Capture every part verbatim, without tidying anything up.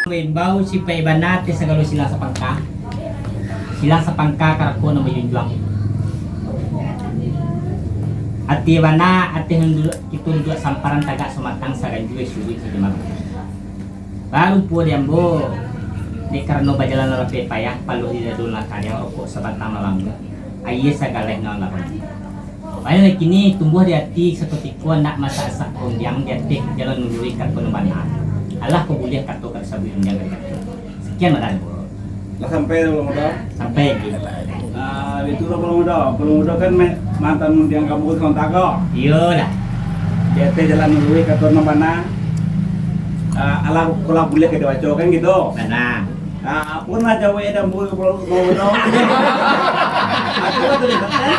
Imbau sipaik bana ateh sagalo silang sapangka. Silang sapangka karako nan bajunjuang. Ateh bana ateh nan duduak, kito duduak samparan tagak samatang saganjua suruik sajamar. Barupo di ambo, dek karano bajalan nan lapeh payah, paluah di dado nan kariang, rokok sabatang nan languak, aia sagaleh nan larang. Banyak kini tumbuah di ati sakutiko, andak masak-asak rundiang di ateh jalan nan luruih ka nan bana. Alah kok buliah kato ka disabuik rundiang ka dikato. Sakian mah dari ambo. Lah sampai tu, Bang Udo? Sampai, Ki. Ah, itu lah, Bang Udo. Bang Udo kan me-, mantan rundiang kampung Selontako. Iyo lah. Di ateh jalan nan luruih ka nan bana. Ah, alah, kok lah buliah ka dibaco kan gitu. Bana. Ah, apo nan jawek dan bu-, bu-, bu-, bu-, Aku lah tadi, eh?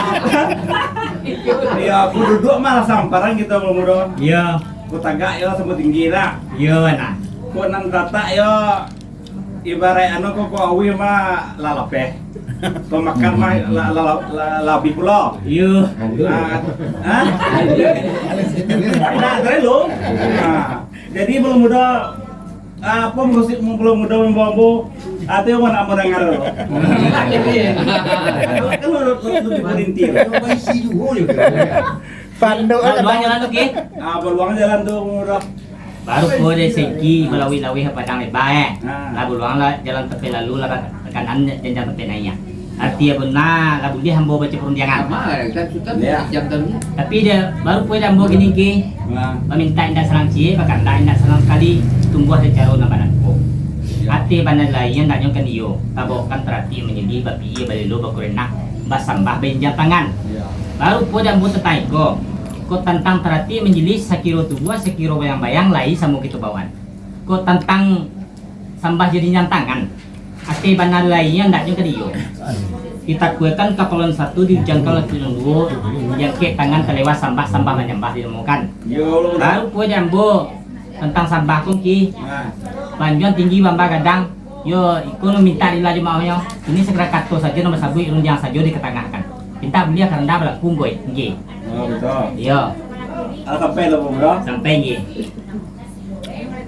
Apa? Ya, aku duduk malah samparan gitu, Bang Udo. Iya. Ku tagak yo, samo tinggi dah. Iya, nah. Ku nan tatak yo, ibarat anu, ku, ku awi mah lah lapeh. Ku makan mah la-, la-, la-, la-, labih pulo. Iya. Ah, hah? Nah, terlalu. Nah, jadi Bang Udo, apo musik Bang Udo mambawa ambo? Atau yang nak mendengar tu? Kan lu, lu, lu, lu berhenti. Pando Baluang jalan tu, Ki. Ah, Baluang jalan tu, Bang Udo. Baru ko dek segi balawik-lawik Padang Lebar, eh. Ah. Lah Baluang lah jalan tampek lalu, lah ka kanan janjang tampek naiak. Arti bana lah buliah ambo baco parundiangan. Sama, kan, Sultan, ya, jam tadi. Tapi dia baru puai dek ambo kini, Ki. Nah. Bamintak indak salang ciek, bakandak indak salang sakali, tumbuah di caro nan bana ko. Ya. Ateh bana lai, andaknyo kan iyo, tabaokan taratik manjadi, bapikia balelo, bakurenak, basambah, bainjam tangan. Ya. Baru puai dek ambo tantang iko. Kok tantang taratik manjadi, sakiro tubuah, sakiro bayang-bayang, lai samo kito bawaan. Kok tantang sambah jadi injam tangan. Ateh bana lai, andaknyo ka iyo. Ditakuakan kapalo nan satu, diujangkan laki nan duo, diangkek tangan talewat sambah, sambah manyambah dinamokan. Yo. Baru puai dek ambo tantang sambah ko, Ki. Nah. Banjuang tinggi bambah gadang. Yo, iko nan mintak di laju maohnyo. Ini sakadar kato sajo nan basabuik, rundiang sajo dikatangahkan. Mintak buliah ka randah balaku, Ngku. Nggih. Oh, betul. Iyo. Alah sampai lah, Bro. Sampai, nggih.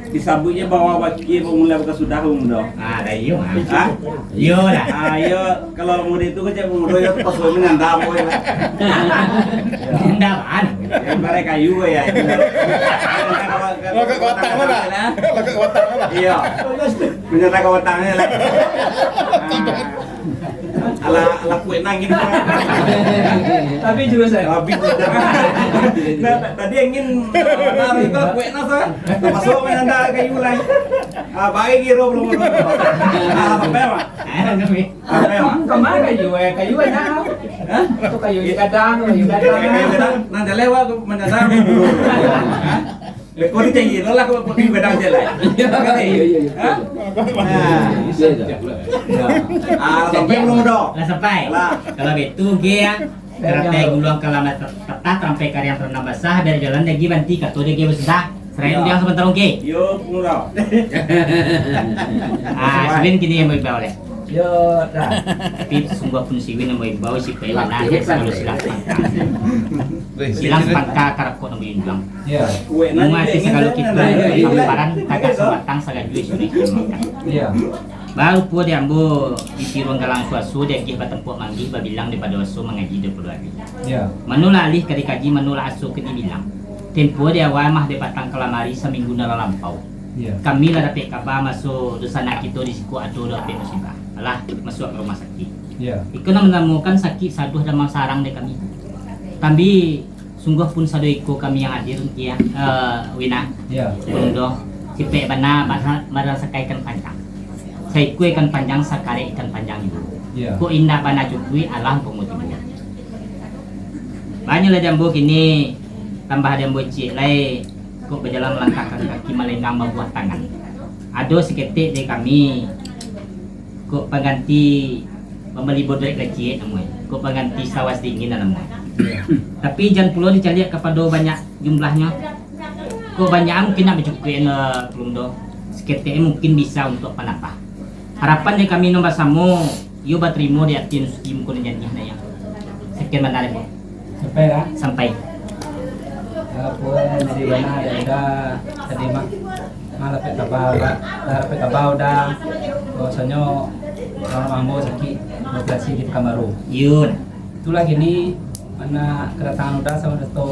Disabuiknyo bahwa wakil pamulai bakasudah, Bang Udo. Ah, dah iyo, ah. Hah? Iyo lah. Ah, iyo, kalau muda itu kan cak Bang Udo, yo, pas suami nanda, boy, lah. Nanda apaan? Ya, ibarat kayu, ya. Lakak batang mana? Lakak batang mana? Iyo. Menyerah ka batangnya lah. Ah. Alah, alah kuek nangin. Tapi juga saya. Habis. Nah, ta-, tadi angin, ah, itu kuek nasa. Masuk main anda kayu lah. Ah, baik kiro belum. Ah, sampai, Mak? Sampai, Mak? Kemana kayu, eh? Kayu enak. Hah? Itu kayu gadang, kayu gadang. Kayu gadang. Nah, dah lewat tu, menyadar. Hah? Kau ni cengil lah, kau pergi gadang je lah. Iya, iya, iya. Hah? Nah. Iya, iya. Ah, sampai belum dah? Lah sampai. Lah. Kalau begitu, oke ya. Karatai guluang kalamat patah, tarampai kariang tarandam basah, biar jalan lagi banti, kato dia lagi basudah. Serahin dia sabanta, oke? Yo, murah. Ah, Siwin kini yang mau imbau leh. Yo, dah. Tapi sungguah pun Siwin yang mau imbau, si Pai lah, mana, hebat, selalu silang sapangka. Silang sapangka karako nan bajunjuang. Ya. Bunga ati sagalo kito, hamparan, tagak sabatang, saganjua suruik dimakan. Ya. Barupo di ambo di tiruang galang suaso, diagiah batampuak manggih, babilang daripado aso, mangaji daripado ari. Ya. Manolah alih ka dikaji, manolah aso ka dibilang. Tempo di awal mah, dek patang kalamari, saminggu nan lah lampau. Ya. Kami lah dapek kaba, maso dunsanak kito di siko ado dapek musibah. Alah, masuak ka rumah sakik. Ya. Iko nan manamokan sakik saduah damam sarang dek kami. Kami Sungguah pun sado iko kami yang hadir, Kia, eh, Wina. Ya. Pun doh, cipek bana, bana, bana sakai ikan panjang. Saikua ikan panjang, sakarek ikan panjang juo. Ya. Kok indak bana cukuik, alah umpamo tibo. Banyak lah di ambo kini, tambah di ambo ciek lai, kok bajalan malangkahkan kaki, malenggang babuah tangan. Ado saketek dek kami, kok pangganti pambali bodrek kacik namonyo, kok pangganti sawas dingin lah namonyo. Tapi jan pulo dicaliak kapado banyak jumlahnyo. Kok banyak mungkin nak bacukuik, eh, Palum doh. Saketek mungkin bisa untuak panambah. Harapan dek kami nan basamo, iyo batarimo di ati nan suci muko nan janiah, nak yo. Sakian bana, Palum. Sampai lah. Sampai. Apo nan jadi bana, ado tadi mah, mah dapek kaba, dapek kaba Uda, bahwasanyo urang ambo sakik, dioperasi di Pekanbaru. Iyo. Itulah kini, mano, kedatangan Uda samo sato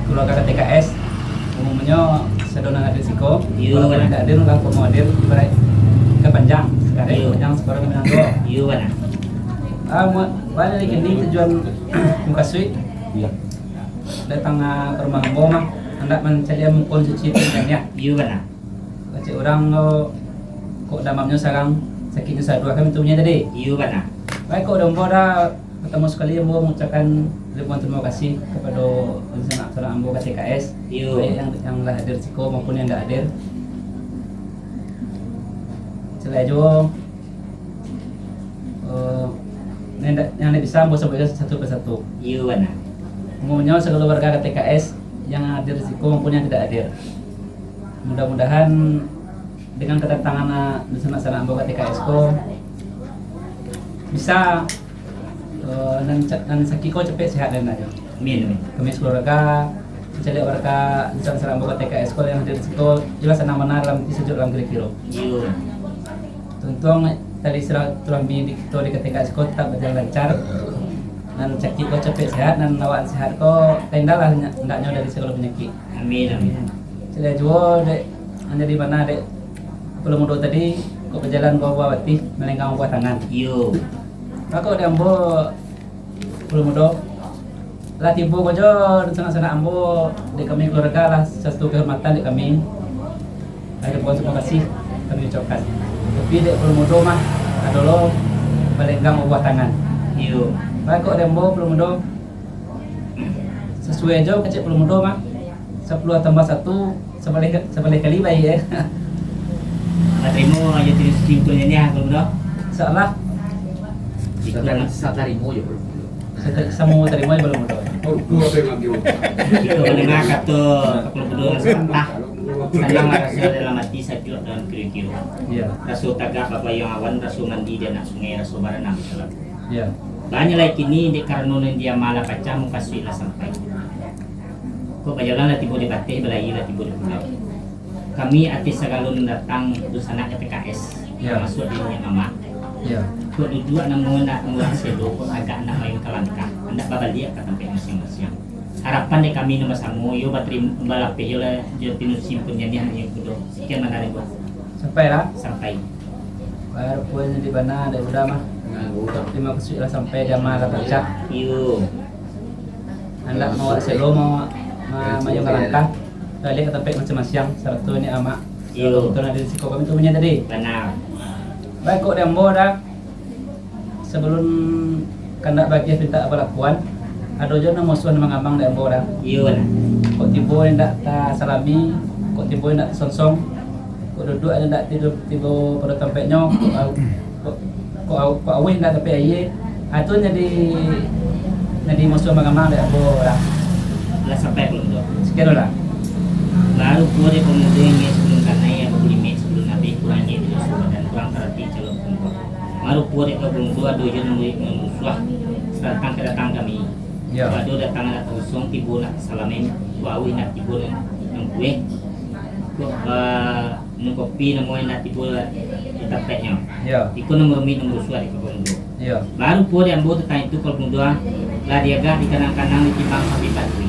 keluarga K T K S. Umumnyo, sado nan hadir siko, iyo, kalau nan indak hadir, lah komo hadir, ibarat ka panjang, sakarek, iyo, panjang sakarek minang doh. Iyo, bana. Ah, ma-, bana kini tujuan mukasuik. Iyo. Datang, ah, ka rumah ambo mah, handak mancaliak mukasuik tu, kan, yo? Iyo, bana. Kecek urang ko, kok damamnyo sarang, sakiknyo saduah, kan itu bunyi tadi? Iyo, bana. Baik, kok dambo dah, pertama sekali ambo mengucapkan ribuan terima kasih kepada sanak-sanak ambo K T K S. Iyo. Baik yang, yang lah hadir siko maupun yang indak hadir. Selain juo, Eh, nan indak, nan indak bisa ambo sabuikkan satu persatu. Iyo, bana. Umumnyo sagalo warga K T K S yang hadir siko maupun yang tidak hadir. Mudah-mudahan dengan kedatangan, ah, sanak-sanak ambo K T K S ko bisa, eh, nan ca-, nan sakik ko capek sehat dan ajo. Amin, amin. Kami sakeluarga, mancaliak warga, sanak-sanak ambo K T K S ko yang hadir siko, jelas sanang bana dalam ati sajuak dalam kiro-kiro. Iyo. Tuntuang tali silaturahmi di kito di K T K S ko tetap bajalan lancar. Nan sakik ko capek sehat, nan awak sehat ko tenda lah nya-, andaknyo dari sagalo panyakik. Amin, amin. Selain juo, dek, nan jadi bana, dek, Kepala Mudo tadi, kok bajalan buah-buah batih, malenggang buah tangan. Iyo. Mako, dek ambo, Kepala Mudo, lah tibo ko jo sanak-sanak ambo, dek kami keluarga lah satu kehormatan dek kami. Lah tibo, terima kasih kami ucapkan. Tapi dek Kepala Mudo mah, ado lo malenggang buah tangan. Iyo. Mako, dek ambo, Kepala Mudo, sasuai jo kecek Kepala Mudo mah, sapuluah tambah satu, sabaleh, sabaleh kali baik, eh. Lah tarimo ajo tadi simpulnyo ni, ah, Kepala Mudo? Insyaallah. Ikut sa-, sa-, tarimo jo, Kepala Mudo. Sa-, samo tarimo jo, Kepala Mudo. Oh, dua apa yang ambil? Kito mandanga kato Kepala Mudo nan sapatah, sanang raso dalam ati, sajuak dalam kiro-kiro. Iyo. Raso tagak babayuang awan, raso mandi di anak sungai, raso baranang di talago. Iyo. Banyak lai kini, dek karano nan diama lah pacah, mukasuik lah sampai. Kok bajalan lah tibo di bateh, balayia lah tibo di pulau. Kami ateh sagalo nan datang, dunsanak K T K S, iyo, tamasuak di niniak mamak. Iyo. Kok duduak namo nak murah sedo, kok agak nak main ka langkah, andak babaliak ka tampek masiang-masiang. Harapan dek kami nan basamo, iyo baterim-, balapeh iyo lah jo tinusi pun jadi anak iyo kudo. Sekian mandari buat. Sampai lah? Sampai. Baru pun di bana dek Uda mah. Nah, Uda. Terima kasih lah sampai di ama lah pacah. Iyo. Andak mawak selo, ma-, ma-, mayuang ka langkah. Baliak ka tampek masiang-masiang, sarato ni amak. Iyo. Betul ado di siko kami tu punya tadi. Bana. Baik, kok di ambo dah. Sabalun kandak bagiah pintak balakuan, ado jo nan musuah nan mangamang dek ambo dah. Iyo, bana. Kok tibo indak tasalami, kok tibo indak tasonsong, kok duduak indak tibo, tibo pado tampeknyo, kok au-, kok, kok au-, kok auih indak dapek aia, ha, tu jadi, jadi musuah mangamang dek ambo dah. Lah sampai belum tu? Sekian dulu lah. Baru pulo dek pamudo ingek sabalun kanai, apo bulimek sabalun abih, kurang ingek di susu badan, kurang taratik calon pungkuak. Marupo dek ka bundu ado jo nan musuah, satantang kadatang kami. Yo. Kok ado datang nak kosong, tibo nak salamin, kok auih nak tibo nan, nan kueh. Kok, ah, minum kopi namo nak tibo di tampeknyo. Yo. Iko nan marumik, nan marusuah dek ka bundu. Yo. Baru pulo dek ambo tantang itu, kalau bundu ah, lah diagak dikanang-kanang ditimbang sapi patui.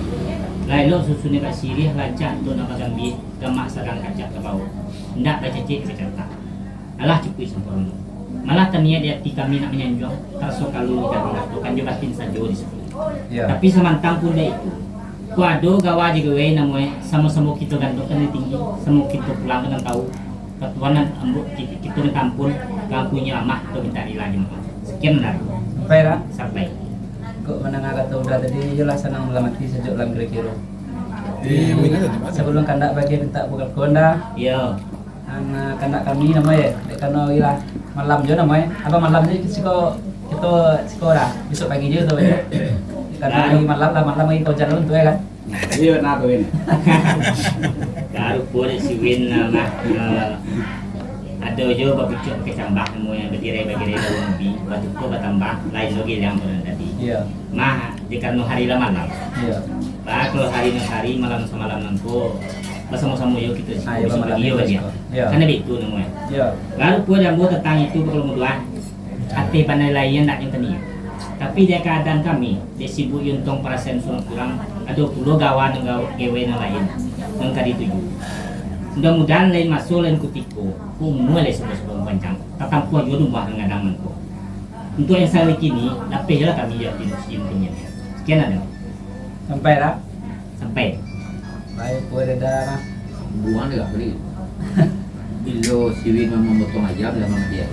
Lah elok susunnyo basiriah, rancak untuak nak bagambia, gamak sadang kacak ka bawok. Indak bacacek bacantang. Alah cukuik sampurno. Malah taniat di ati kami nak manyanjuang, taraso kalu di kami, kan jo batin sajo di situ. Yo. Tapi samantang pun dek itu, kok ado gawa jo gawai namonyo, samo-samo kito gantokkan nan tinggi, samo kito pulangkan nan tau, ka Tuhan nan ambo, ki-, kito minta ampun, ka Angku Nyi Lamah, kito minta rila jo maaf. Sekian dari. Sampai lah? Sampai. Kok mandanga kato Uda tadi, iyolah sanang dalam ati, sajuak dalam kiro-kiro. Iyo, benar tu, Mas. Sabalun kandak bagiah pintak balakuan dah. Iyo. Nan, ah, kandak kami namonyo, dek karano iyolah malam jo namonyo. Apo malam jo siko, kito siko dah, bisuak pagi jo tu, yo. Karano hari malam lah, malam lagi ka ujan tu, yo kan? Iyo, nah, tu, Win. Baru pulo dek si Win, nah, mah, eh, ado jo bapucuak kecambah namonyo, batirai-batirai daun ubi, batuko batambah, lain lagi yang tu tadi. Iyo. Mah, dek karano hari lah malam. Iyo. Bah, kalau hari nan sahari, malam nan samalam nangko, basamo-samo yo kito Ah, iyo, bisuak malam pagi yo, minggu kan, yo? Iyo. Kan baitu namonyo. Iyo. Baru pulo di ambo tantang itu, kalau mudah, ateh panilaian ndak yang tani. Tapi dek kaadaan kami, dek sibuk yo untuang parasaian surang-surang, ado pulo gawa nan gawa gawe nan lain, nan ka dituju. Mudah-mudahan lain maso, lain kutiko, umua lai sudah-sudah panjang, tatampuah juo di umua nan gadang nangko. Untuak yang sakali kini, lapeh lah kami jo tim, tim penyiar. Sekian ado. Sampai lah. Sampai. Baik, boleh dah lah. Buang deh lah, beri. Bilo siwin memang potong ayam, lah memang dia.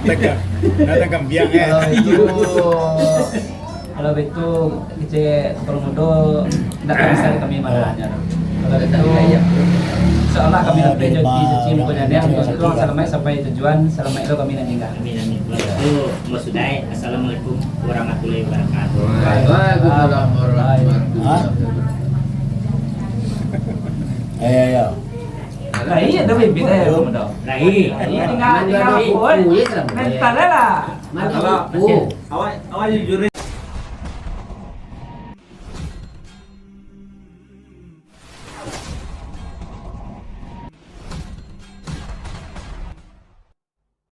Tangkap. Dah tangkap biang, eh. Kalau itu, kalau itu, kecil, kalau mudo, ndak bisa kami marahnya. Kalau itu, insyaallah kami nanti jadi cuci muka jadi, untuk salamaik sampai tujuan, salamaik lo kami nan tinggal. Amin, amin. Kalau itu, mau sudah, eh. Assalamualaikum warahmatullahi wabarakatuh. Waalaikumsalam warahmatullahi wabarakatuh. Hah? Ya, ya, ya. Lah, iya, dah bibit, eh, mudo. Lah, iya. Iya, tinggal, tinggal apa, eh? Mental lah. Kalau awak, awak jujur.